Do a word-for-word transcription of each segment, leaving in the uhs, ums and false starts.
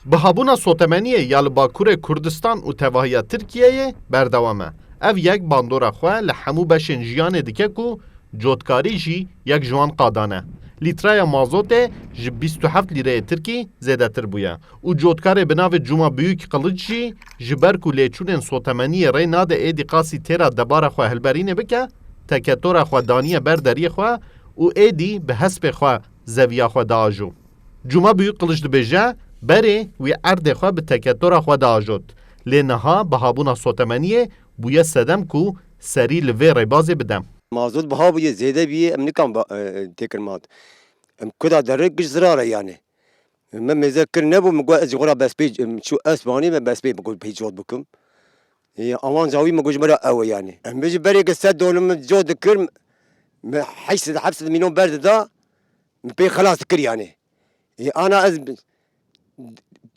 Bihabûna sotemeniyê ya li Bakurê Kurdistan û tevahiya Tirkiyeyê berdewam e. Ev yek bandora xwe li hemû beşên jiyanê dike ku cotkarî jî yek ji wan qadan e. Lîtreya mazotê ji bîst û heft lîreyê tirkî zêdetir bûye û cotkarê bi navê Cuma Büyük Kılıç jî ji ber ku lêçûnên sotemeniyê rê nade êdî qasî têra debara xwe hilberînê bike, teketora xwe daniye ber deriyê xwe û êdî bi hespê xwe zeviya xwe diajo. Cuma Büyük Kılıç dibêje, berê wî erdê xwe bi teketora xwe diajot. Lê niha bihabûna sotemeniyê bûye sedem ku serî li vê rêbazê bide. Mazot biha bûye, zêde bûye, em nikan ba-, e, têkir mat. Em kuda derik giş zirar e yani. Me mêze kir nebû, min got ez ji xwe re bespê, em çû esmanî me bespê, min got pê cot bikim. E, awanca wî min got ji me re ew e yani. Em bêjin berê ke sed dolim min cot dikir, me heşt sed heft sed milyon ber dida, min pê xelas dikir yani. E, ana ez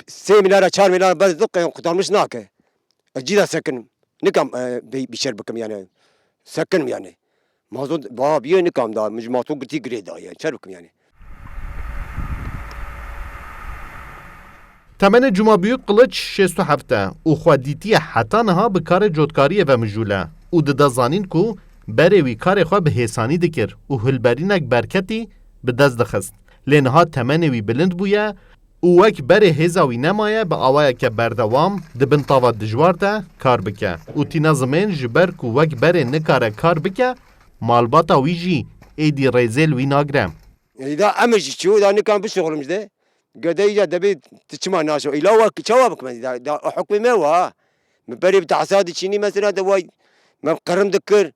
sê milyara, çar milyara ber didim, qe-, qutarmiş nake. Ez cî de sekinim. Nikam, e, bê-, bîşer bikim yani. Sekinim yani. Mazot baha bîye nikam da. Min ji mazot girtî girê da yani. Çer bikim yani. Temenê Cuma Büyük Kılıç şêst û heft e û xwe dîtiye heta niha bi karê cotkariyê ve mijûl e û dide zanîn ku berê wî karê xwe bi hêsanî dikir û hilberînek berketî bi dest dixist. Lê niha temenê wî bilind bûye û wek berê hêza wî nemaye bi awayeke berdewam di bin tava dijwar de kar bike û tîne zimên ji ber ku wek berê nikare kar bike, malbata wî jî êdî rêzê li wî nagire. Îda em jî çû, da nikan bişuxulim ji de. Gede îca debê tu çima naşo? Îla wa çawa bikim ez? Da, da hukmê me wa. Min berê bi tahsa diçînî mesela de way me qerim dikir.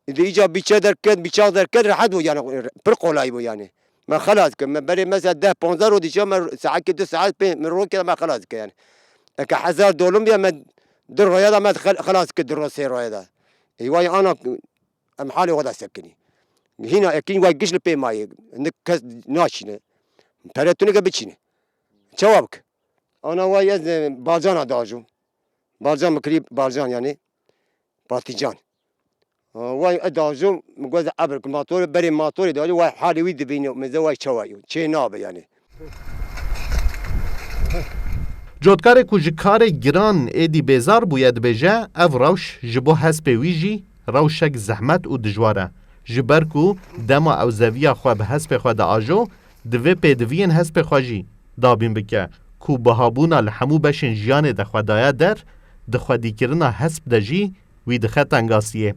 Îdî îca bîçe derket, bîçax derket rehet bû yani, pir kolay bû yani. Me xelas kir. Me berê mesela deh ponzdeh roj dîşa me saetke du saet pê min rokê me xelas kir yani. Eke hezar dolim bîya me du roya da me xel-, xelas kir du roj sê roya da. Ê way ana em halê xwe da sekinî. Hîna ekîn way giş li pê mayê. Hindik kes naçîne. Pere tunike biçîne. Çawa bik? Ana way ez, e, balcana dajûm. Balcan min kirî balcan yani. Patîcan. Ha, way e dajûm, min goz ebir ku matorê, berê matorê dajû, way halê wî dibîne, min ze way çawa yo. Çê nabe yani. Cotkarê ku ji karê giran êdî bêzar bûye dibêje, ev rewş ji bo hespê wî jî rewşek zehmet û dijwar e. Ji ber ku dema ew zeviya xwe bi hespê xwe diajo, divê pêdiviyên hespê xwe jî dabîn bike ku bihabûna li hemû beşên jiyanê de xwe daye der, di xwedîkirina hesp de jî wî dixe tengasiyê.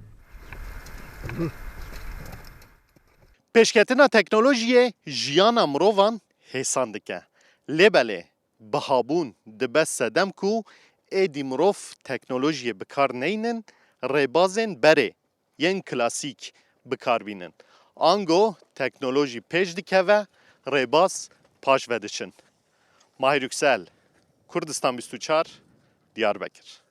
Pêşketina teknolojiyê jiyana mirovan hêsan dike. Lê belê, bihabûn dibe sedem ku êdî mirov teknolojiyê bi kar neynin, rêbazên berê yên klasîk bi kar bînin. Ango teknolojî pêş dikeve, rêbaz paş ve diçin. Mahir Yüksel, Kurdistan bîst û çar, Diyarbekir.